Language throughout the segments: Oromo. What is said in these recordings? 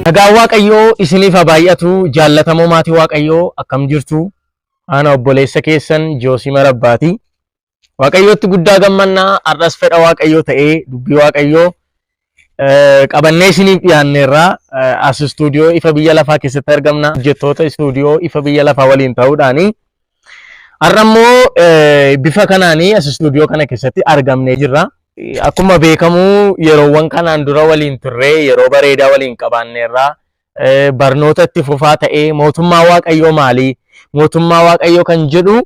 Nagaan Waaqayyoo isiniif haa baay'atu. Jaallatamoo maatii Waaqayyoo akkam jirtu? Ana obboleessa keessan Joosii Marabbaati. Waaqayyootti guddaa gammannaa har'as fedha Waaqayyoo ta'ee dubbii Waaqayyoo qabannee isiniif dhiyaanneerra. As istuudiyoo ifa biyya lafaa keessatti argamna. Hojjettoota istuudiyoo ifa biyya lafaa waliin ta'uudhaani. Har'a immoo bifa kanaanii as istuudiyoo kana keessatti argamnee jirra. Akkuma beekamu yeroowwan kanaan dura waliin turree yeroo bareedaa waliin qabaanneerra. Barnoota itti fufaa ta'ee mootummaa Waaqayyoo maali? Mootummaa Waaqayyoo kan jedhu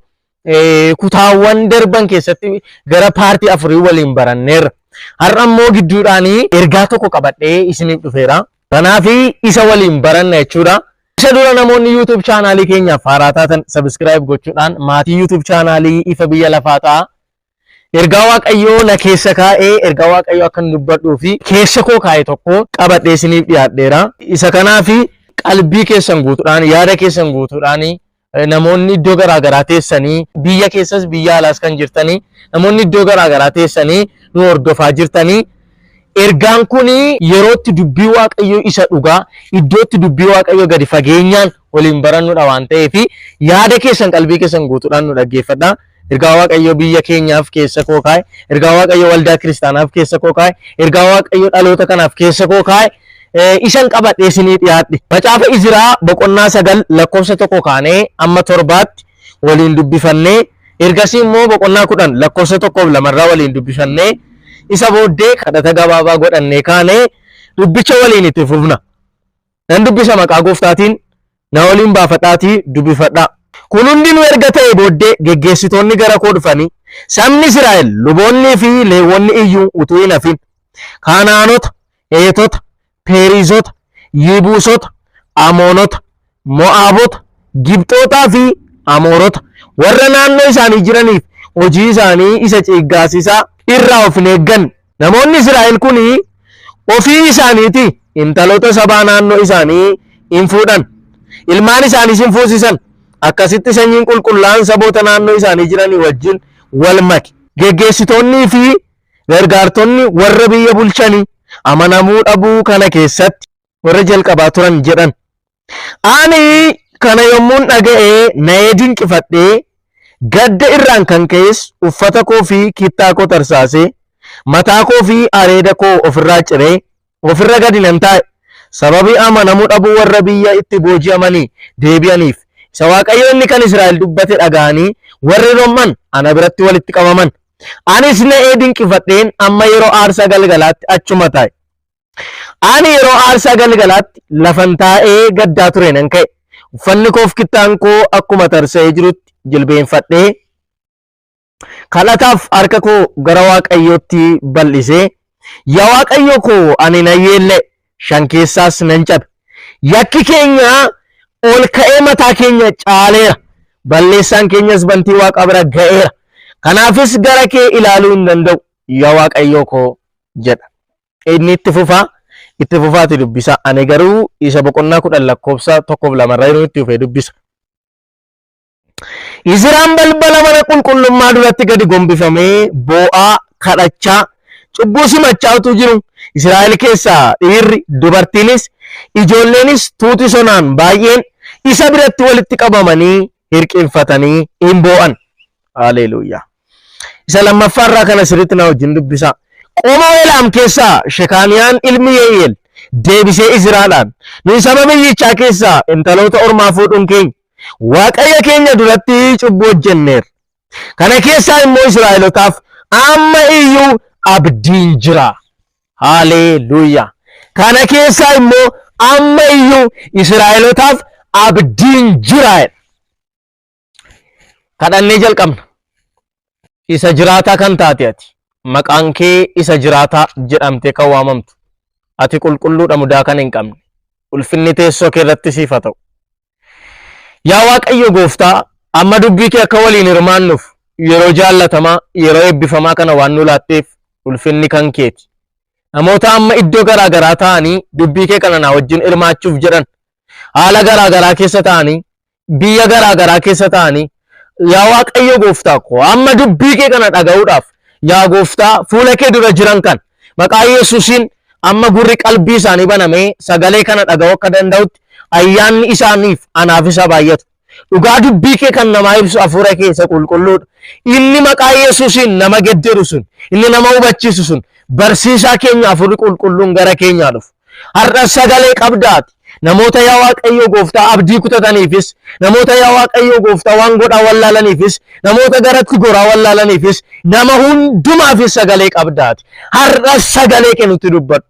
kutaawwan darban keessatti gara paartii afurii waliin baranneerra. Har'a immoo gidduudhaanii ergaa tokko qabadhee isiniif dhufeera. Kanaaf isa waliin baranna jechuudha. Isa dura namoonni YouTube chaanaalii keenyaaf haaraa taatan subscribe gochuudhaan maatii YouTube chaanaalii ifa biyya lafaa ta'a. Ergaa Waaqayyoo na keessa kaa'ee ergaa Waaqayyoo akkan dubbadhuu fi keessa koo kaa'e tokko qabadhee isiniif dhiyaadheera. Isa kanaaf qalbii keessan guutuudhaan yaada keessan guutuudhaan namoonni iddoo garaa garaa teessanii biyya keessas biyya alaas kan jirtanii namoonni iddoo garaa garaa teessanii nu hordofaa jirtanii ergaan kun yerootti dubbii Waaqayyoo isa dhugaa iddootti dubbii Waaqayyoo gadi fageenyaan waliin barannudha waan ta'eef yaada keessan qalbii keessan guutuudhaan nu dhaggeeffadha. Ergaa Waaqayyoo biyya keenyaaf keessa koo kaa'e, ergaa Waaqayyoo waldaa kiristaanaaf keessa koo kaa'e, ergaa Waaqayyoo dhaloota kanaaf keessa koo kaa'e, isan qabadhee isinii dhiyaadhe. Macaafa Iziraa boqonnaa 9 lakkoofsa 1 kaanee amma 7tti waliin dubbifannee ergasii immoo boqonnaa 10 lakkoofsa 1 fi 2 irraa waliin dubbifannee isa booddee kadhata gabaabaa godhannee kaanee dubbicha waliin itti fufna. Nan dubbisa maqaa gooftaatiin na waliin baafadhaatii dubbifadhaa. Kun hundinuu erga ta'ee booddee geggeessitoonni gara koo dhufanii, sabni Israa'el, luboonnii fi Leewwonni iyyuu utuu hin hafin, Kana'aanota, Heetota, Peeriizota, Yibuusota, Amoonota, Mo'aabota, Gibxootaa fi Amoorota warra naannoo isaanii jiraniif hojii isaanii isa ciiggaasisaa irraa of hin eegganne. Namoonni Israa'el kun ofii isaaniitii intaloota sabaa naannoo isaanii in fuudhan, ilmaan isaaniis in fuusisan. Akkasitti sanyiin qulqullaa'aan saboota naannoo isaanii jiranii wajjin wal make. Geggeessitoonnii fi gargaartonni warra biyya bulchanii amanamuu dhabuu kana keessatti warra jalqabaa turan jedhan. Ani kana yommuun dhaga'e na'ee dinqifadhee gadda irraan kan ka'es uffata koo fi kittaa koo tarsaasee mataa koo fi areeda koo ofirraa ciree ofirra gadi nan taa'e. Sababii amanamuu dhabuu warra biyya itti booji'amanii deebi'aniif isa Waaqayyo inni kan Israa'el dubbate dhaga'anii warri rom'an ana biratti walitti qabaman. Anis na'ee dinqifadheen amma yeroo aarsaa galgalaatti achuma taa'e. Ani yeroo aarsaa galgalaatti lafan taa'ee gaddaa ture nan ka'e. Uffanni koof kittaan koo akkuma tarsa'ee jirutti jilbeenfadhee kadhataaf harka koo gara Waaqayyootti bal'isee, Yaa Waaqayyo koo ani nan yeella'e, shan keessaas nan cabe. Yakki keenya ol ka'ee mataa keenya caaleera. Balleessaan keenyas bantii Waaqaa bira ga'eera. Kanaafis gara kee ilaaluu hin danda'u, yaa Waaqayyoo koo jedha. Inni itti fufaa itti fufaati dubbisa. Ani garuu isa boqonnaa 10 lakkoofsa 1 fi 2 irra yeroo itti fufee dubbisa. Iziraan balbala mana qulqullummaa duratti gadi gombifamee boo'aa kadhachaa cubbuu simachaa utuu jiru Israa'el keessaa dhiirri dubartiinis ijoolleenis tuuti sonaan baay'een isa biratti walitti qabamanii hirqinfatanii in boo'an. Haleluuyaa. Isa lammaffaa irraa kana sirriitti na wajjin dubbisaa. Qomoo Elaam keessaa Shekaaniyaan ilmi Ye'i'eel deebisee Iziraadhaan, nuyi saba biyyichaa keessaa intaloota ormaa fuudhuun keenya Waaqayyo keenya duratti cubbuu hojjenneerra. Kana keessaa immoo Israa'elotaaf amma iyyuu abdiin jira. Haleluuyaa. Kana keessaa immoo amma iyyuu Israa'elotaaf abdiin jira. Kadhannee jalqabna. Isa jiraataa kan taate ati, maqaan kee isa jiraataa jedhamtee kan waamamtu, ati qulqulluudha mudaa kan hin qabne, ulfinni teessoo kee irratti siif haa ta'u. Yaa Waaqayyo gooftaa, amma dubbii kee akka waliin hirmaannuuf yeroo jaallatamaa, yeroo eebbifamaa kana waan nu laatteef ulfinni kan keeti. Namoota amma iddoo garaa garaa ta'anii dubbii kee kana naa wajjin hirmaachuuf jedhan, haala garaa garaa keessa ta'anii biyya garaa garaa keessa ta'anii yaa Waaqayyo gooftaa koo amma dubbii kee kana dhaga'uudhaaf yaa gooftaa fuula kee dura jiran kan maqaa Yesuusiin Amma gurri qalbii isaanii banamee sagalee kana dhaga'uu akka danda'utti ayyaanni isaaniif anaafis haa baay'atu. Dhugaa dubbii kee kan namaa ibsu hafuura kee isa qulqulluudha. Inni maqaa Yesuusiin nama gedderu sun, inni nama hubachiisu sun, barsiisaa keenya hafuurri qulqulluun gara keenyaa dhufu. Har'a sagalee qabdaati. Namoota yaa Waaqayyo gooftaa abdii kutataniifis, namoota yaa Waaqayyo gooftaa waan godhaa wallaalaniifis, namoota garatti goraa wallaalaniifis, nama hundumaafis sagalee qabdaati. Har'a sagalee kee nutti dubbadhu.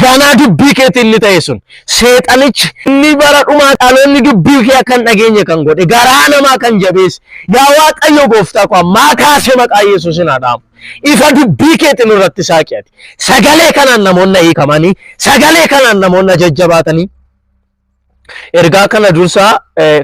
Ganaa dubbii keetiin inni ta'e sun seexanichi inni bara dhumaa dhaloonni dubbii kee akka hin dhageenye kan godhe garaa namaa kan jabeesse yaa Waaqayyo gooftaa koo ammaa kaasee maqaa Yesuusin haa dhaamu. Ifa dubbii keetiin irratti saaqi ati. Sagalee kanaan namoonni hiikamanii, sagalee kanaan namoonni jajjabaatanii. Ergaa kana dursaa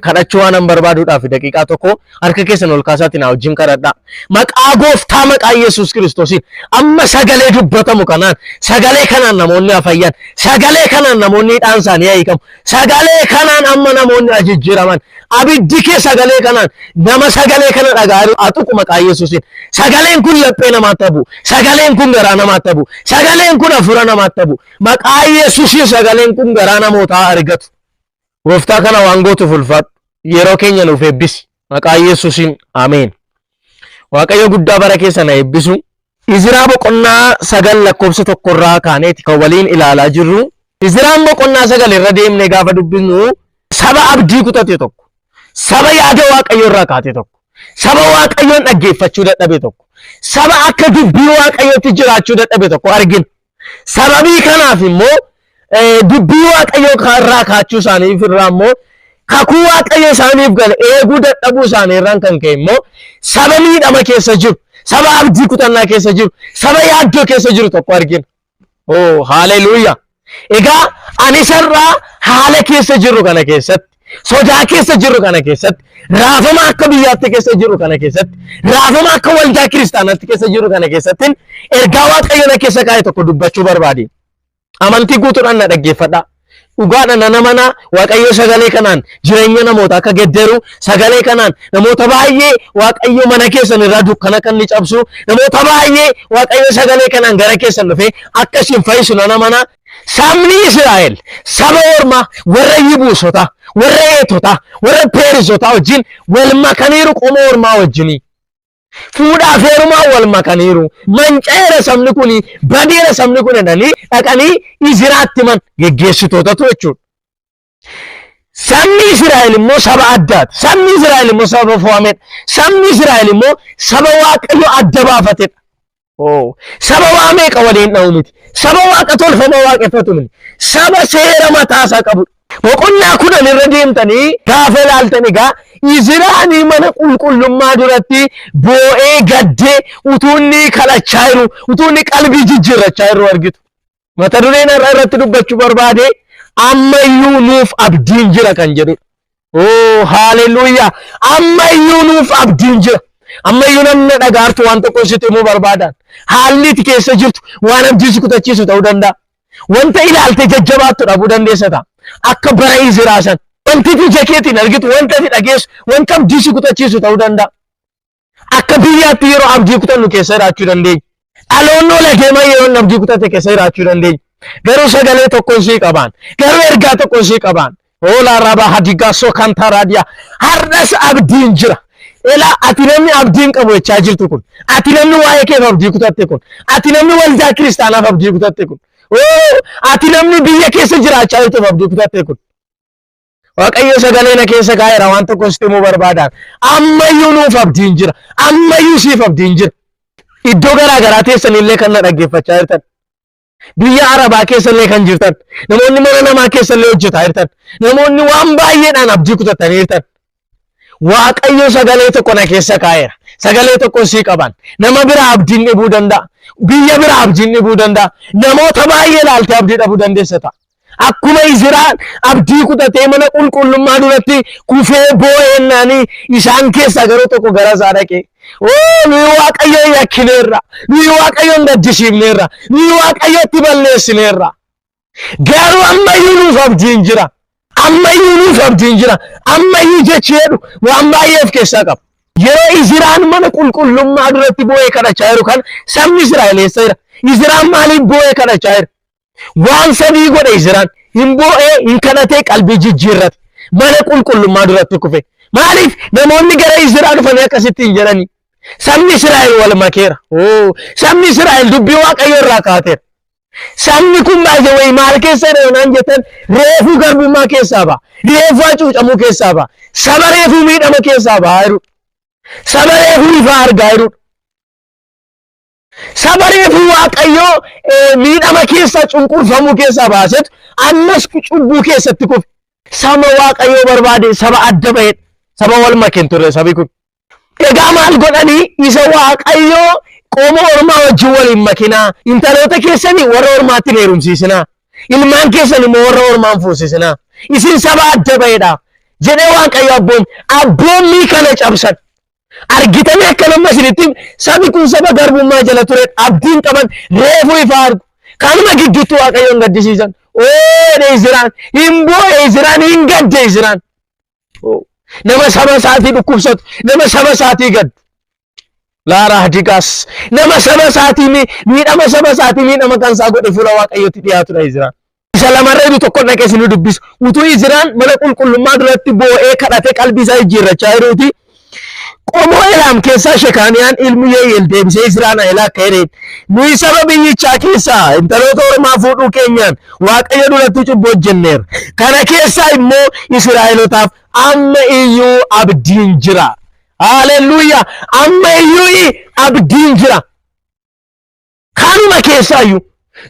kadhachuu waanan barbaaduudhaaf daqiiqaa tokko harka keessan ol kaasaatiin haa wajjin kadhadhaa. Maqaa gooftaa maqaa Yesuus Kiristoosiin amma sagalee dubbatamu kanaan sagalee kanaan namoonni haa fayyan, sagalee kanaan namoonni hidhaan isaanii haa hiikamu, sagalee kanaan amma namoonni haa jijjiiraman. Abiddi kee sagalee kanaan nama sagalee kana dhaga'aa jiru haa tuqu maqaa Yesuusiin. Sagaleen kun laphee namaatti haa bu'u. Sagaleen kun garaa namaatti haa bu'u. Sagaleen kun hafuura namaatti haa bu'u. Maqaa Yesuusiin sagaleen kun garaa namootaa haa argatu. Gooftaa kana waan gootuuf ulfaadhu. Yeroo keenya nuuf eebbisi. Maqaa Yesuusiin ameen. Waaqayyo guddaa bara keessa na eebbisu. Iziraa boqonnaa 9 lakkoofsa tokkorraa kaaneeti kan waliin ilaalaa jirru. Iziraan boqonnaa 9 irra deemnee gaafa dubbisnu saba abdii kutate tokko, saba yaada Waaqayyoo irraa kaate tokko, saba Waaqayyoon dhaggeeffachuu dadhabe tokko, saba akka dubbii Waaqayyootti jiraachuu dadhabe tokko argina. Sababii kanaaf immoo dubbii Waaqayyoo irraa kaachuu isaaniif irraa immoo kakuu Waaqayyo isaaniif gale eeguu dadhabuu isaanii irraan kan ka'e immoo saba miidhama keessa jiru, saba abdii kutannaa keessa jiru, saba yaaddoo keessa jiru tokko argina. Oh, haleluuyaa! Egaa ani isarraa haala keessa jirru kana keessatti, sodaa keessa jirru kana keessatti, raafama akka biyyaatti keessa jirru kana keessatti, raafama akka waldaa kiristaanaatti keessa jirru kana keessatti ergaa Waaqayyo na keessa kaa'e tokko dubbachuu barbaade. Amantii guutuudhaan na dhaggeeffadhaa. Dhugaadha nan amana Waaqayyo sagalee kanaan jireenya namoota akka gedderu, sagalee kanaan namoota baay'ee Waaqayyo mana keessan irraa dukkana kan inni cabsu, namoota baay'ee Waaqayyo sagalee kanaan gara keessan dhufee akka isin fayyisu nan amana. Sabni Israa'el saba ormaa warra Yibuusota, warra Heetota, warra Peerizotaa wajjin wal makaniiru qomoo ormaa wajjinii. Fuudhaaf heerumaan wal makaniiru. Manca'eera sabni kun, badeera sabni kun jedhanii dhaqanii Iziraatti himan geggeessitootatu jechuudha. Sabni Israa'el immoo saba addaati. Sabni Israa'el immoo saba fo'amedha. Sabni Israa'el immoo saba Waaqayyo adda baafatedha. Oh, saba waa meeqa waliin dha'u miti. Saba waaqa tolfamaa waaqeffatu miti. Saba seera mataasaa qabudha. Boqonnaa 10 irra deemtanii gaafa ilaaltan egaa Iziraanii mana qulqullummaa duratti boo'ee gaddee utuu inni kadhachaa jiru, utuu inni qalbii jijjiirrachaa jiru argitu. Mata dureen har'a irratti dubbachuu barbaade ammayyuu nuuf abdiin jira kan jedhudha. Oo haaleluuyaa! Ammayyuu nuuf abdiin jira. Ammayyuu namni na dhagaartu waan tokko sitti himuu barbaadan. Haalli itti keessa jirtu waan abdii si kutachiisu ta'uu danda'a. Wanta ilaaltee jajjabaattu dhabuu dandeessa ta'a. Akka bara Iziraa san. Wanti ija keetiin argitu, wanta ati dhageessu, wanta abdii si kutachiisu ta'uu danda'a. Akka biyyaatti yeroo abdii kutannu keessa jiraachuu dandeenya. Dhaloonni ol adeemaa yeroo inni abdii kutate keessa jiraachuu dandeenya. Garuu sagalee tokkoon sii qabaan. Garuu ergaa tokkoon sii qabaan. Hoolaa rabaa hadigaa sokantaa raadiyaa. Har'as abdiin jira. Elaa ati namni abdiin qabu jechaa jirtu kun. Ati namni waa'ee keef abdii kutatte kun. Ati namni waldaa kiristaanaaf abdii kutatte kun. Oo ati namni biyya keessa jiraachaa jirtuuf abdii kutatte kun. Waaqayyo sagalee na keessa kaa'eera waan tokko sitti himuu barbaadaan. Ammayyuu nuuf abdiin jira. Ammayyuu siif abdiin jira. Iddoo garaa garaa teessanillee kan na dhaggeeffachaa jirtan. Biyya Arabaa keessallee kan jirtan. Namoonni mana namaa keessallee hojjetaa jirtan. Namoonni waan baay'eedhaan abdii kutattanii jirtan. Waaqayyo sagalee tokko na keessa kaa'eera. Sagalee tokko sii qaban. Nama biraa abdiin dhibuu danda'a. Biyya biraa abdiin dhibuu danda'a. Namoota baay'ee ilaaltee abdii dhabuu dandeessa ta'a. Akkuma Iziraan abdii kutatee mana qulqullummaa duratti kufee boo'ennaanii isaan keessaa garuu tokko gara isaa dhaqee. Oo nuyi Waaqayyoon yakkineerra. Nuyi Waaqayyoon gaddisiifneerra. Nuyi Waaqayyotti balleessineerra. Garuu ammayyuu nuuf abdiin jira. Ammayyuu nuuf abdiin jira. Ammayyuu jechi jedhu waan baay'ee of keessaa qaba. Yeroo Iziraan mana qulqullummaa duratti boo'ee kadhachaa jiru kan sabni Israa'el eessa jira? Iziraan maaliif boo'ee kadhachaa jira? Waan sadii godhe Izraan. Hin boo'ee, hin kadhatee, qalbii jijjiirrate. Mana qulqullummaa duratti kufe. Maaliif namoonni gara Izraa dhufanii akkasitti hin jedhani? Sabni Israa'el wal makeera. Oo, sabni Israa'el dubbii Waaqayyoo irraa kaateera. Sabni kun baay'ee wayii maal keessa jira yoonaan jettan reefuu garbummaa keessaa ba'a. Reefuu hacuucamuu keessaa ba'a. Saba reefuu miidhama keessaa ba'a jiru. Saba reefuu ifaa argaa jiru. Saba reefuu Waaqayyoo miidhama keessaa cunqurfamuu keessaa baasetu ammas cubbuu keessatti kufe. Saba Waaqayyoo barbaade saba adda ba'edha. Saba wal make hin turre sabi kun. Egaa maal godhanii isa Waaqayyoo qomoo ormaa wajjin wal hin makinaa. Intaloota keessanii warra ormaatti hin heerumsiisinaa. Ilmaan keessan immoo warra ormaa hin fuusisinaa. Isin saba adda ba'edha. Jedhee Waaqayyo abboon abboommii kana cabsan. Argitanii akka nama isinitti himu, sabi kun saba garbummaa jala ture abdiin qaban reefuu ifa argu. Kanuma gidduutti Waaqayyoon gaddisiisan. Oo Izraan hin boo'e Izraan hin gadde Izraan. Oo, Nama saba isaatii dhukkubsatu, nama saba isaatii gaddu. Laaraa digaas nama saba isaatii miidhama saba isaatii miidhama kan isaa godhe fuula Waaqayyootti dhiyaatudha Izraan. Isa lamarra jiru tokko dhaqee isin dubbisu. Utuu Izraan mana qulqullummaa duratti boo'ee kadhatee qalbii isaa jijjiirrachaa jiruuti. Qomoo Elaam keessaa Shekaaniyaan ilmi Yeeyel deebisee Izraan Ahelaa akka jedheen. Nuyi saba biyyichaa keessaa intaloota ormaa fuudhuu keenyaan Waaqayyo duratti cubbuu hojjenneerra. Kana keessaa immoo Israa'elotaaf amma iyyuu abdiin jira. Haalelluuyaa! Amma iyyuu abdiin jira. Kanuma keessaayyuu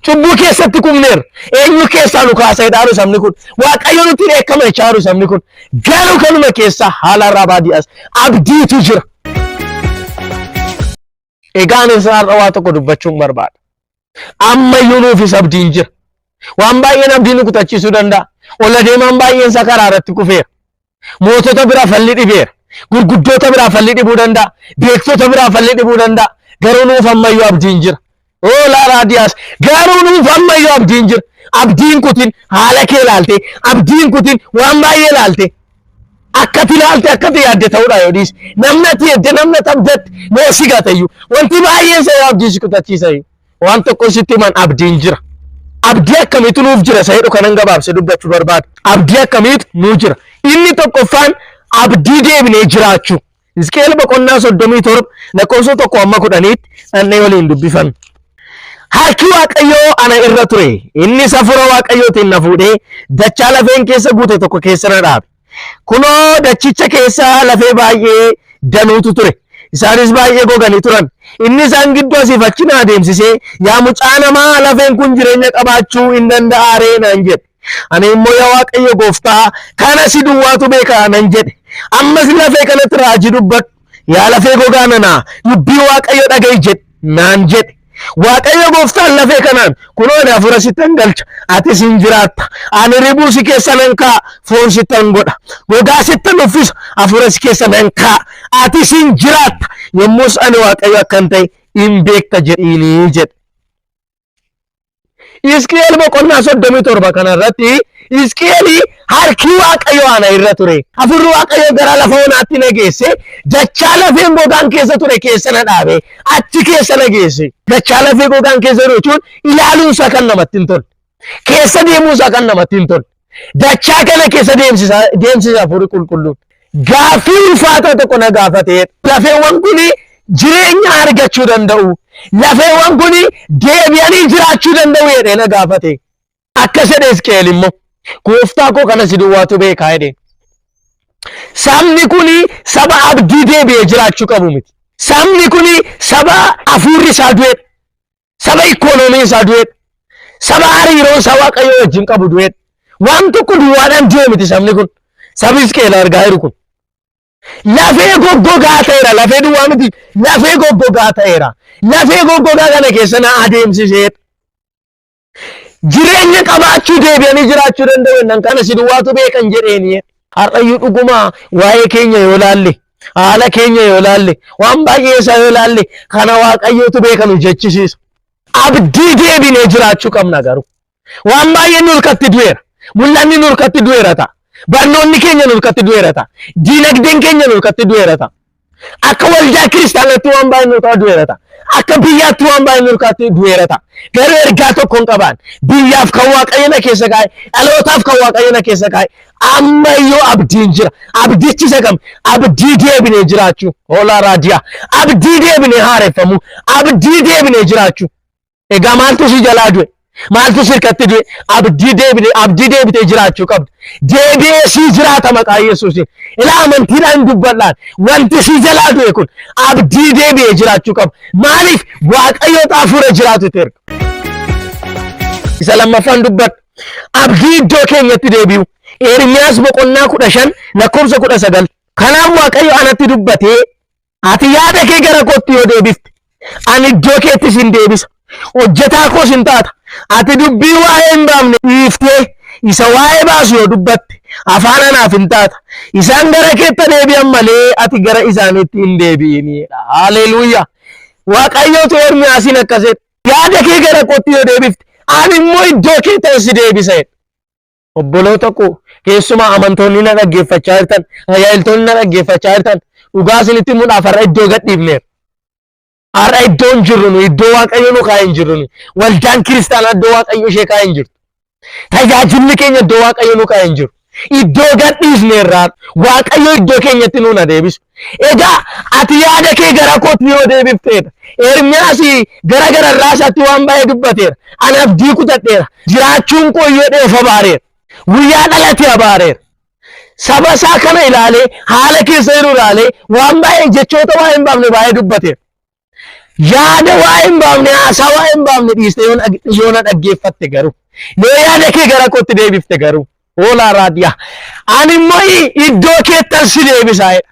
cubbuu keessatti kufneerra. Eenyu keessaa nu kaasa jedhaa sabni kun. Waaqayyo nutti dheekkama jechaa jiru sabni kun. Garuu kanuma keessaa haala irraa baadiyyaas abdiitu jira. Egaa ani isin har'a waa tokko dubbachuun barbaada. Ammayyuu nuufis abdiin jira. Waan baay'een abdii nu kutachiisuu danda'a. Ol adeemaan baay'een isaa karaa irratti kufeera. Mootota biraa falli dhibeera. Gurguddoota biraa falli dhibuu danda'a. Beektota biraa falli dhibuu danda'a. Garuu nuuf ammayyuu abdiin jira. Oo laaraa diyaas. Garuu nuuf ammayyuu abdiin jira. Abdiin kutin haala kee ilaalte. Abdiin kutin waan baay'ee ilaalte. Akkati ilaalte akkati yaadde ta'uudha yoo dhiise. Namni ati yaadde namni ati abdatte yoo si gatayyuu. Wanti baay'een isa yoo abdii si kutachiisa. Waan tokko sitti himan abdiin jira. Abdii akkamiitu nuuf jira isa jedhu kanan gabaabsee dubbachuu barbaada. Abdii akkamiitu nuuf jira. Inni tokkoffaan abdii deebinee jiraachuu. Hisqi'eel boqonnaa 37 lakkoofsa 1 amma 10tti dhannee waliin dubbifanna. Harki Waaqayyoo ana irra ture. Innis hafuura Waaqayyootiin na fuudhee dachaa lafeen keessa guute tokko keessa na dhaabe. Kunoo dachicha keessa lafee baay'ee danuutu ture. Isaanis baay'ee goganii turan. Inni isaan gidduu asiif achi na adeemsisee, yaa mucaa namaa lafeen kun jireenya qabaachuu hin danda'aa ree naan jedhe. Ani immoo yaa Waaqayyo gooftaa kana si duwwaatu beeka nan jedhe. Ammas lafee kanatti raajii dubbadhu. Yaa lafee gogaa nanaa dubbii Waaqayyo dhaga'i jedhe naan jedhe. Waaqayyo gooftaan lafee kanaan kunoo ani hafuura sittan galcha atis hin jiraatta. Ani ribuu si keessa nan kaa'a foon sittan godha. Gogaa sittan uffisa hafuura si keessa nan kaa'a atis hin jiraatta. Yommus ani Waaqayyo akkan ta'e hin beekta jedhiinii jedhe. Hisqi'eel boqonnaa 37 kana irratti Hisqi'eel harki Waaqayyoo ana irra ture. Hafuurri Waaqayyoo gara lafa onaatti na geesse. Dachaa lafeen gogaan keessa ture keessa na dhaabe. Achi keessa na geesse. Dachaa lafee gogaan keessa ture jechuun ilaaluun isaa kan namatti hin tolle. Keessa deemuun isaa kan namatti hin tolle. Dachaa kana keessa deemsisa deemsisa hafuurri qulqulluun. Gaaffii ulfaataa tokko na gaafatee lafeewwan kun jireenya argachuu danda'u. Lafeewwan kun deebi'anii jiraachuu danda'u jedhee na gaafate. Akkas jedhe Hisqi'eel immoo gooftaa koo kana si duwwaatu beekaa jedheen. Sabni kun saba abdii deebi'ee jiraachuu qabu miti. Sabni kun saba hafuurri isaa du'edha. Saba ikoonomiin isaa du'edha. Saba hariiroon isaa Waaqayyoo wajjin qabu du'edha. Waan tokko duwwaadhaan du'e miti sabni kun. Sabi Hisqi'eel argaa jiru kun. Lafee goggogaa ta'eera. Lafee duwwaa miti. Lafee goggogaa ta'eera. Lafee goggogaa kana keessa na adeemsiseedha. Jireenya qabaachuu deebi'anii jiraachuu danda'u jennaan kana si duwwaatu beekan jedheeni. Har'ayyuu dhuguma waa'ee keenya yoo laalle, haala keenya yoo laalle, waan baay'ee isaa yoo laalle kana Waaqayyootu beeka nu jechisiisa. Abdii deebinee jiraachuu qabna garuu. Waan baay'een nu harkatti du'eera. Mul'anni nu harkatti du'eera ta'a. Barnoonni keenya nu harkatti du'eera ta'a. Diinagdeen keenya nu harkatti du'eera ta'a. Akka waldaa kiristaanaatti waan baay'een nu harkatti du'eera ta'a. Akka biyyaatti waan baay'ee nurkaatti du'eera ta'a. Garuu ergaa tokko hin qabaan. Biyyaaf kan Waaqayyo na keessa kaa'e, dhalootaaf kan Waaqayyo na keessa kaa'e, ammayyuu abdiin jira. Abdichi isa kam? Abdii deebinee jiraachuu. Hoolaa raadiyaa. Abdii deebinee haareffamuu. Abdii deebinee jiraachuu. Egaa maaltu si jalaa du'e? Maaltu si harkatti du'e? Abdii deebine, abdii deebitee jiraachuu qabda. Deebi'ee sii jiraata maqaa Yesuusiin. Ilaa amantiidhaan dubbadhaan wanti si jalaa du'e kun abdii deebi'ee jiraachuu qaba. Maaliif Waaqayyo hafuura jiraatu itti erga. Isa lammaffaan dubbadha. Abdii iddoo keenyatti deebi'u. Ermiyaas boqonnaa 15 lakkoofsa 19. Kanaaf Waaqayyo anatti dubbatee Ati yaada kee gara kootti yoo deebifte, ani iddoo keetti sin deebisa. Hojjetaa koos hin taata. Ati dubbii waa'ee hin baafne dhiiftee isa waa'ee baasu yoo dubbatte, afaan anaaf hin taata. Isaan gara keetti deebi'an malee ati gara isaaniitti hin deebi'in. Haleluuyaa. Waaqayyootu Ermiyaasiin akkas jedhe. Yaada kee gara kootti yoo deebifte, ani immoo iddoo kee ta'e si deebisa jedhe. Obboloota koo keessumaa amantoonni na dhaggeeffachaa jirtan, tajaajiltoonni na dhaggeeffachaa jirtan, dhugaa isinitti himuudhaaf har'a iddoo gadhiifneera. Har'a iddoo hin jirru nu, iddoo Waaqayyo nu kaa'e hin jirru nu. Waldaan kiristaanaa iddoo Waaqayyo ishee kaa'e hin jirtu. Tajaajilli keenya iddoo Waaqayyo nu kaa'e hin jiru. Iddoo gadhiifneerra Waaqayyo iddoo keenyatti nuun adeebisu. Egaa ati yaada kee gara kootti yoo deebifteedha. Ermiyaas gara gararraa isaatti waan baay'ee dubbateera. Ani abdii kutadheera. Jiraachuun koo yoo dheef abaareera. Guyyaa dhalate abaareera. Saba isaa kana ilaalee haala keessa jiru ilaalee waan baay'ee jechoota waa hin baafne baay'ee dubbateera. Yaada waa hin baafne haasaa waa hin baafne dhiiste yoo na dhaggeeffatte garuu. Yoo yaada kee gara kootti deebifte garuu. Hoolaa raadiyaa. Ani immoo iddoo keettan si deebisaa jedha.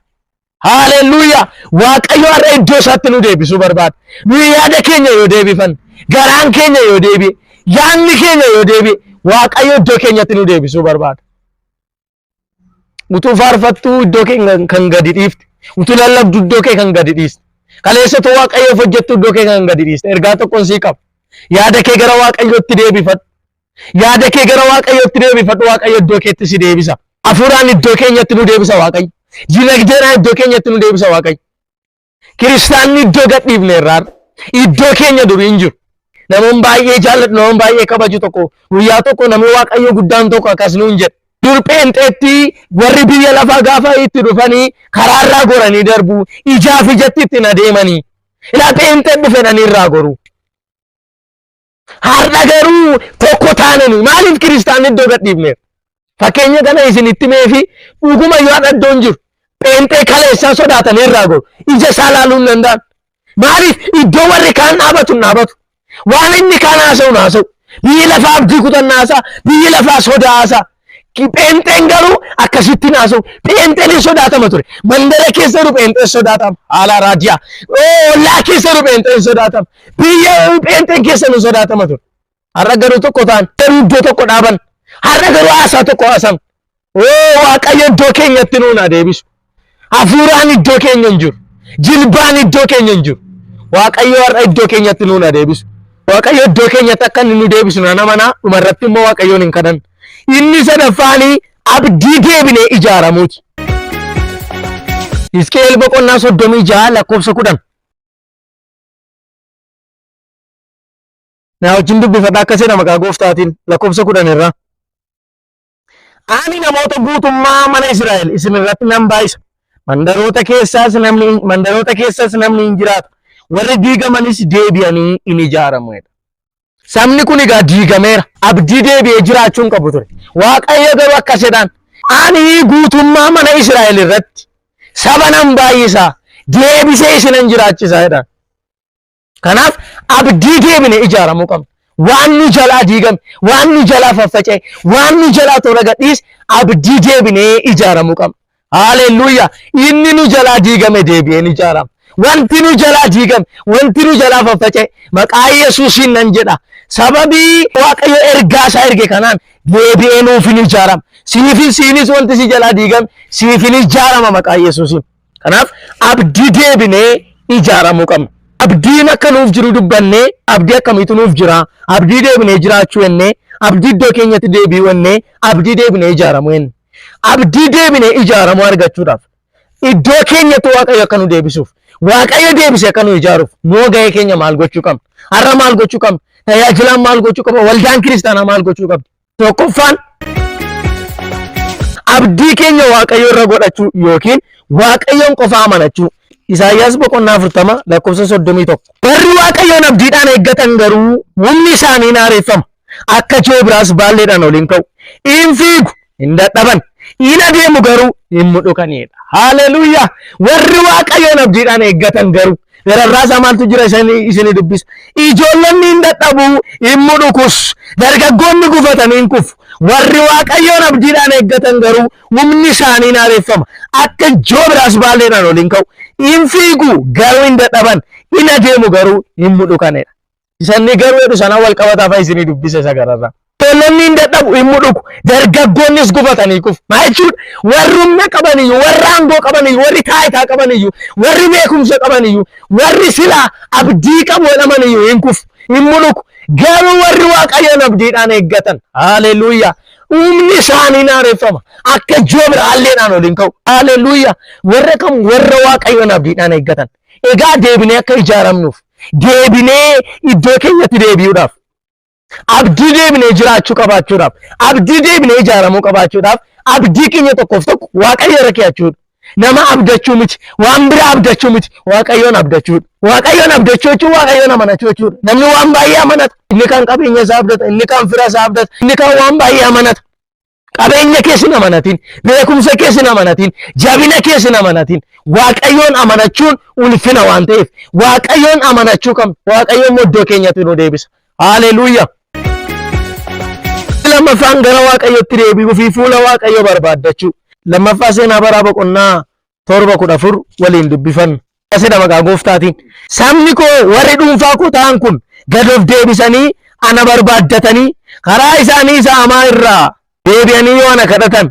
Haalelluuyaa. Waaqayyo har'a iddoo isaatti nu deebisuu barbaada. Nuyi yaada keenya yoo deebifan, garaan keenya yoo deebi'e, yaadni keenya yoo deebi'e, Waaqayyo iddoo keenyatti nu deebisuu barbaada. Utuu faarfattuu iddoo kee kan gadi dhiifte, utuu lallabdu iddoo kee kan gadi dhiiste, kaleessa utuu Waaqayyoof hojjettu iddoo kee kan gadi dhiiste, ergaa tokkoon sii qaba. Yaada kee gara Waaqayyootti deebifadhu. Yaada kee gara Waaqayyootti deebifadhu, Waaqayyo iddoo keetti si deebisa. Hafuuraan iddoo keenyatti nu deebisa Waaqayyo. Dinagdeedhaan iddoo keenyatti nu deebisa Waaqayyo. Kiristaanni iddoo gadhiifne irraa iddoo keenya durii hin jiru. Namoonni baay'ee jaalladhu, namoonni baay'ee kabaju tokko guyyaa tokko namni Waaqayyoo guddaan tokko akkas nuun jedhe. Dur pheenxeetti warri biyya lafaa gaafa itti dhufanii karaarraa goranii darbu, ijaaf ijatti ittiin adeemanii. Ilaa pheenxee dhufedhanii irraa goru. Har'a garuu tokko taane nuyi maaliif kiristaanni iddoo gadhiifneef? Fakkeenya kana isinitti meefi dhuguma yoo har'a iddoon jiru pheenxee kaleessaa sodaatanii irraa goru ija isaa ilaaluu hin danda'an. Maaliif iddoo warri kaan dhaabatu hin dhaabatu. Waan inni kaan haasa'u hin haasa'u. Biyyi lafaa abdii kutannaa haasa'a. Biyyi lafaa sodaa haasa'a. Pheenxeen garuu akkasitti hin haasa'u. Pheenxeen hin sodaatama ture. Mandara keessa jiru pheenxeen sodaatama. Haala raadiyaa. Ollaa keessa jiru pheenxeen sodaatama. Biyya pheenxeen keessa nu sodaatama ture. Har'a garuu tokko ta'an garuu iddoo tokko dhaaban. Har'a garuu haasaa tokko haasan. Oo Waaqayyo iddoo keenyatti nuun haa deebisu. Hafuuraan iddoo keenya hin jiru. Jilbaan iddoo keenya hin jiru. Waaqayyo har'a iddoo keenyatti nuun haa deebisu. Waaqayyo iddoo keenyatti akka inni nu deebisu nan amanaa dhumarratti immoo Waaqayyoon hin kadhanna. Inni sadaffaanii abdii deebinee ijaaramuuti. Hisqi'eel boqonnaa 36 lakkoofsa 10. Na wajjin dubbifadha akka seena maqaa gooftaatiin lakkoofsa 10 irraa. Ani namoota guutummaa mana Israa'el isin irratti nan baay'isa. Mandaroota keessaas namni mandaroota keessas namni hin jiraatu. Warri diigamanis deebi'anii in ijaaramu. jedha. Sabni kun egaa diigameera. Abdii deebi'ee jiraachuu hin qabu ture. Waaqayyo garuu akkas jedhaan. Ani guutummaa mana Israa'el irratti saba nan baay'isa. Deebisee isinan jiraachisa jedhaan. Kanaaf abdii deebine ijaaramuu qabna. Waan nu jalaa diigame, waan nu jalaa faffaca'e, waan nu jalaa toora gadhiise abdii deebinee ijaaramuu qabna. Haalelluuyaa! Inni nu jalaa diigame deebi'ee ni ijaarama. Wanti nu jalaa diigame, wanti nu jalaa faffaca'e maqaa Yesuusiin nan jedha. Sababii Waaqayyo ergaa isaa erge kanaan deebi'ee nuuf hin ijaarama. Siifin siinis wanti si jalaa diigame siif hin ijaarama maqaa Yesuusiin. Kanaaf abdii deebinee ijaaramuu qabna. Abdiin akka nuuf jiru dubbannee abdii akkamiitu nuuf jira? Abdii deebinee jiraachuu jennee, abdii iddoo keenyatti deebi'uu jennee, abdii deebinee ijaaramuu jenne. Abdii deebinee ijaaramuu argachuudhaaf iddoo keenyatti Waaqayyo akka nu deebisuuf, Waaqayyo deebisee akka nu ijaaruuf noo ga'ee keenya maal gochuu qabna? Har'a maal gochuu qabna? Tajaajilaan maal gochuu qaba? Waldaan kiristaanaa maal gochuu qabdi? Tokkoffaan abdii keenya Waaqayyo irra godhachuu yookiin Waaqayyoon qofa amanachuu. Isaayyaas boqonnaa 40 lakkoofsa 31. Warri Waaqayyoon abdiidhaan eeggatan garuu humni isaanii hin haareeffama. Akka joobiraas baalleedhaan ol hin ka'u. In fiigu hin dadhaban. In adeemu garuu hin mudhukanidha. Haleluuyaa! Warri Waaqayyoon abdiidhaan eeggatan garuu gararraa isaa maaltu jira isinii dubbisa. Ijoollonni hin dadhabu hin mudhukus. Dargaggoonni gufatanii hin kufu. Warri Waaqayyoon abdiidhaan eeggatan garuu humni isaanii hin haareeffama. Akka joobiraas baalleedhaan ol hin ka'u. In fiigu garuu hin dadhaban. In adeemu garuu hin mudhukanidha. Isanni garuu jedhu sanaan wal qabataa fa'a isinii dubbisa isa gararraa. Ijoollonni hin dadhabu hin mudhuku. Dargaggoonnis gufatanii kufu. Maal jechuudha? Warri humna qabaniyyuu, warri aangoo qabaniyyuu, warri taayitaa qabaniyyuu, warri beekumsa qabaniyyuu, warri silaa abdii qabu jedhamaniyyuu hin kufu, hin mudhuku. Garuu warri Waaqayyoon abdiidhaan eeggatan, haleluuyaa, humni isaanii hin haareffama. Akka joobira halleedhaan ol hin ka'u. Haleluuyaa. Warra kam? Warra Waaqayyoon abdiidhaan eeggatan. Egaa deebinee akka ijaaramnuuf, deebinee iddoo keenyatti deebi'uudhaaf, abdii deebinee jiraachuu qabaachuudhaaf, abdii deebinee ijaaramuu qabaachuudhaaf, abdii keenya tokkoof tokko Waaqayyo irra kee'achuudha. Nama abdachuu miti, waan biraa abdachuu miti, Waaqayyoon abdachuudha. Waaqayyoon abdachuu jechuun Waaqayyoon amanachuu jechuudha. Namni waan baay'ee amanata. Inni kan qabeenya isaa abdata, inni kan fira isaa abdata, inni kan waan baay'ee amanata. Qabeenya kees hin amanatin, beekumsa kees hin amanatin, jabina kees hin amanatin. Waaqayyoon amanachuun ulfina waan ta'eef, Waaqayyoon amanachuu qabna. Waaqayyoon immoo iddoo keenyatti nu deebisa. Haleluuyaa. Lammaffaan gara Waaqayyootti deebi'uu fi fuula Waaqayyoo barbaaddachuu. Lammaffaa seenaa baraa boqonnaa 7:14 waliin dubbifanna. Akkasidha maqaa gooftaatiin. Sabni koo warri dhuunfaa koo ta'an kun gad of deebisanii ana barbaaddatanii karaa isaanii isa hamaa irraa deebi'anii yoo ana kadhatan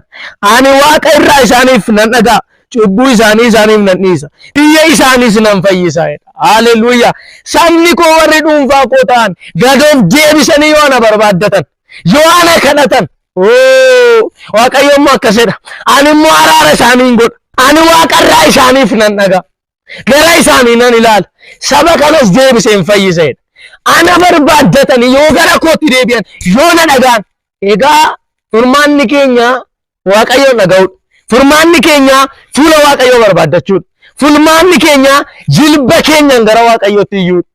ani waaqa irraa isaaniif nan dhaga'a cubbuu isaanii isaaniif nan dhiisa biyya isaaniis nan fayyisa jedha. Haleluuyaa. Sabni koo warri dhuunfaa koo ta'an gad of deebisanii yoo ana barbaaddatan yoo ana kadhatan Oo, Waaqayyo immoo akkas jedha. Ani immoo araara isaanii hin godha. Ani waaqarraa isaaniif nan dhaga. Gara isaanii nan ilaala. Saba kanas deebisee hin fayyisa jedha. Ana barbaaddatanii yoo gara kootti deebi'an yoo na dhagaan. Egaa furmaanni keenya Waaqayyoon dhaga'uudha. Furmaanni keenya fuula Waaqayyoo barbaaddachuudha. Furmaanni keenya jilba keenyaan gara Waaqayyootti iyyuudha.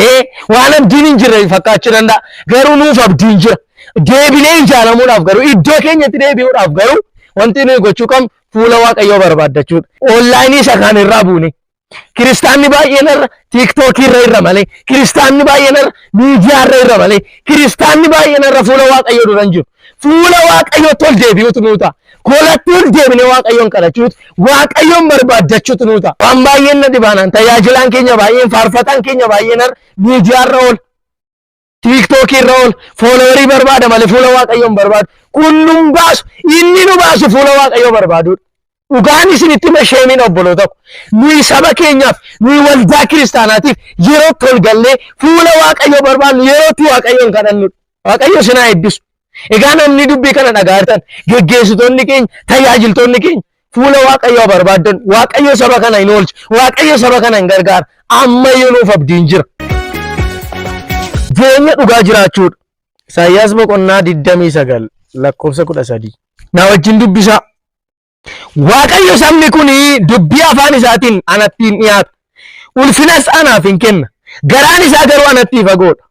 Ee, waan abdiin hin jirre fakkaachuu danda'a. Garuu nuuf abdiin jira. Deebinee ijaaramuudhaaf garuu iddoo keenyatti deebi'uudhaaf garuu wanti nuyi gochuu qabnu fuula Waaqayyoo barbaaddachuudha. Onlaayinii isa kaan irraa buune. Kiristaanni baay'een irra tiiktookii irra irra malee, kiristaanni baay'een irra miidiyaa irra irra malee, kiristaanni baay'een irra fuula Waaqayyoo dura hin jiru. Fuula Waaqayyootti ol deebi'uutu nuu ta'a. Kolatti ol deebinee Waaqayyoon kadhachuutu, Waaqayyoon barbaaddachuutu nuu ta'a. Waan baay'een na dhibaanaan tajaajilaan keenya baay'een faarfataan keenya baay'een har'a miidiyaa irra oola. Tiiktookii irra oola. Foolowerii barbaada malee fuula Waaqayyoon barbaadu. Kun nun baasu. Inni nu baasu fuula Waaqayyoo barbaadudha. Dhugaan isinitti hima sheemiin obboloota ko. Nuyi saba keenyaaf, nuyi waldaa kiristaanaatiif yerootti ol gallee fuula Waaqayyoo barbaadnu yerootti Waaqayyoon kadhannudha. Waaqayyo isin haa eebbisu. Egaa namni dubbii kana dhaga'aa jirtan geggeessitoonni keenya, tajaajiltoonni keenya fuula Waaqayyoo barbaaddan. Waaqayyo saba kana hin oolcha. Waaqayyo saba kana hin gargaara. Ammayyuu nuuf abdiin jira. Jireenya dhugaa jiraachuudha. Isaayyaas boqonnaa 29 lakkoofsa 13. Na wajjin dubbisaa. Waaqayyo sabni kun dubbii afaan isaatiin anatti hin dhiyaatu. Ulfinas anaaf hin kenna. Garaan isaa garuu anatti fagoodha.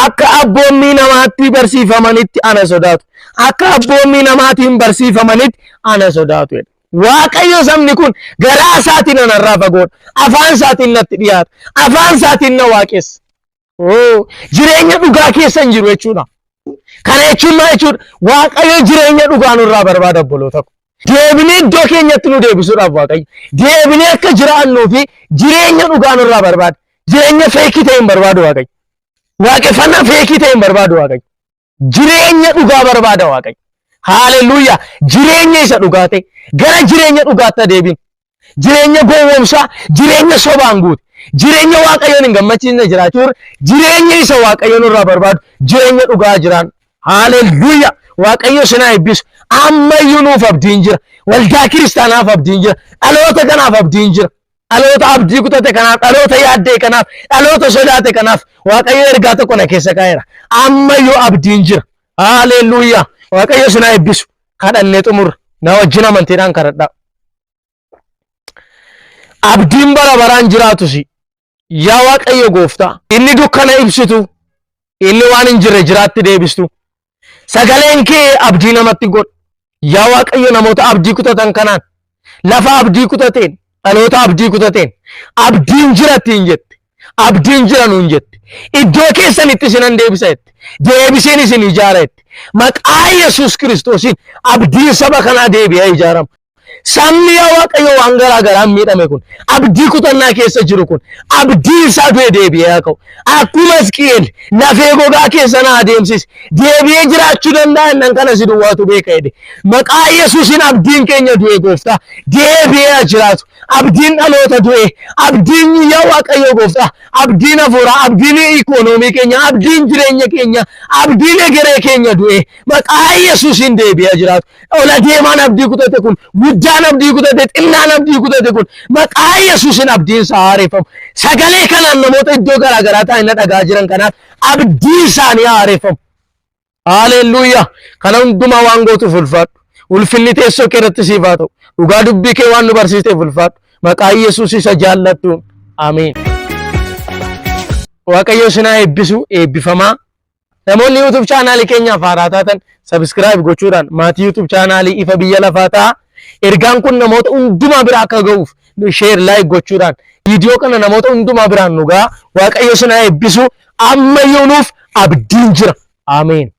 Akka abboommii namaatti barsiifamanitti ana sodaatu. Akka abboommii namaatiin barsiifamanitti ana sodaatu jedha. Waaqayyo sabni kun garaa isaatiin anarraa fagoodha. Afaan isaatiin natti dhiyaata. Afaan isaatiin na waaqessa. Oo, jireenya dhugaa keessa hin jiru jechuudha. Kana jechuun maal jechuudha? Waaqayyo jireenya dhugaa nurraa barbaada obboloota ko. Deebinee iddoo keenyatti nu deebisuudhaaf Waaqayyo. Deebinee akka jiraannuu fi jireenya dhugaa nurraa barbaada. Jireenya feekii ta'e hin barbaadu Waaqayyo. Waaqeffannaa feekii ta'e hin barbaadu Waaqayyo. Jireenya dhugaa barbaada Waaqayyo. Haaleluyyaa. Jireenya isa dhugaa ta'e. Gara jireenya dhugaatti adeebiin. Jireenya gowwoomsaa, jireenya sobaan guute, jireenya Waaqayyoon hin gammachiisne jiraachuu irra jireenya isa Waaqayyoon irraa barbaadu, jireenya dhugaa jiraan. Haaleluyyaa. Waaqayyo isin haa eebbisu. Ammayyuu nuuf abdiin jira. Waldaa kiristaanaaf abdiin jira. Dhaloota kanaaf abdiin jira. Dhaloota abdii kutate kanaaf, dhaloota yaaddee kanaaf, dhaloota sodaate kanaaf Waaqayyo ergaa tokko na keessa kaa'eera. Ammayyuu abdiin jira. Haaleluyyaa. Waaqayyo isin haa eebbisu. Kadhannee xumurra. Na wajjin amantiidhaan kadhadhaa. Abdiin bara baraan jiraatu si. Yaa Waaqayyo gooftaa, inni dukkana ibsitu, inni waan hin jirre jiraatti deebistu. Sagaleen kee abdii namatti godha. Yaa Waaqayyo namoota abdii kutatan kanaan, lafa abdii kutateen, dhaloota abdii kutateen, abdiin jira ittiin jette. Abdiin jira nuun jette. Iddoo keessanitti isinan deebisa jette. Deebiseen isin ijaara jette. Maqaa Yesuus Kiristoosiin abdiin saba kanaa deebi'ee ijaarama. Sabni yaa Waaqayyo waan garaa garaan miidhame kun abdii kutannaa keessa jiru kun abdii isaa du'e deebi'ee haa ka'u. Akkuma Hisqi'eel lafee gogaa keessa na adeemsise deebi'ee jiraachuu danda'a innan kana si duwwaatu beeka jedhe. Maqaa Yesuusiin abdiin keenya du'e gooftaa deebi'ee haa jiraatu. Abdiin dhaloota du'e abdiin yaa Waaqayyo gooftaa abdiin hafuuraa abdiin ikoonoomii keenya abdiin jireenya keenya abdiin egeree keenya du'e maqaa Yesuusiin deebi'ee haa jiraatu. Ola deemaan abdii kutate kun, guddaan abdii kutate, xinnaan abdii kutate kun maqaa Yesuusin abdiin isaa haareeffamu. Sagalee kanaan namoota iddoo garaa garaa taa'anii na dhagaa jiran kanaaf abdiin isaanii haareeffamu. Haalelluuyaa! Kana hundumaa waan gootuuf ulfaadhu. Ulfinni teessoo kee irratti siif haa ta'u. Dhugaa dubbii kee waan nu barsiisteef ulfaadhu. Maqaa Yesuus isa jaallattuun. Ameen. Waaqayyo isin haa eebbisu eebbifamaa. Namoonni YouTube chaanaalii keenyaaf haaraa taatan subscribe gochuudhaan maatii YouTube chaanaalii ifa biyya lafaa ta'a. Ergaan kun namoota hundumaa bira akka ga'uuf share like gochuudhaan viidiyoo kana namoota hundumaa biraan nu ga'a. Waaqayyo isin haa eebbisu. Ammayyuu nuuf abdiin jira. Ameen.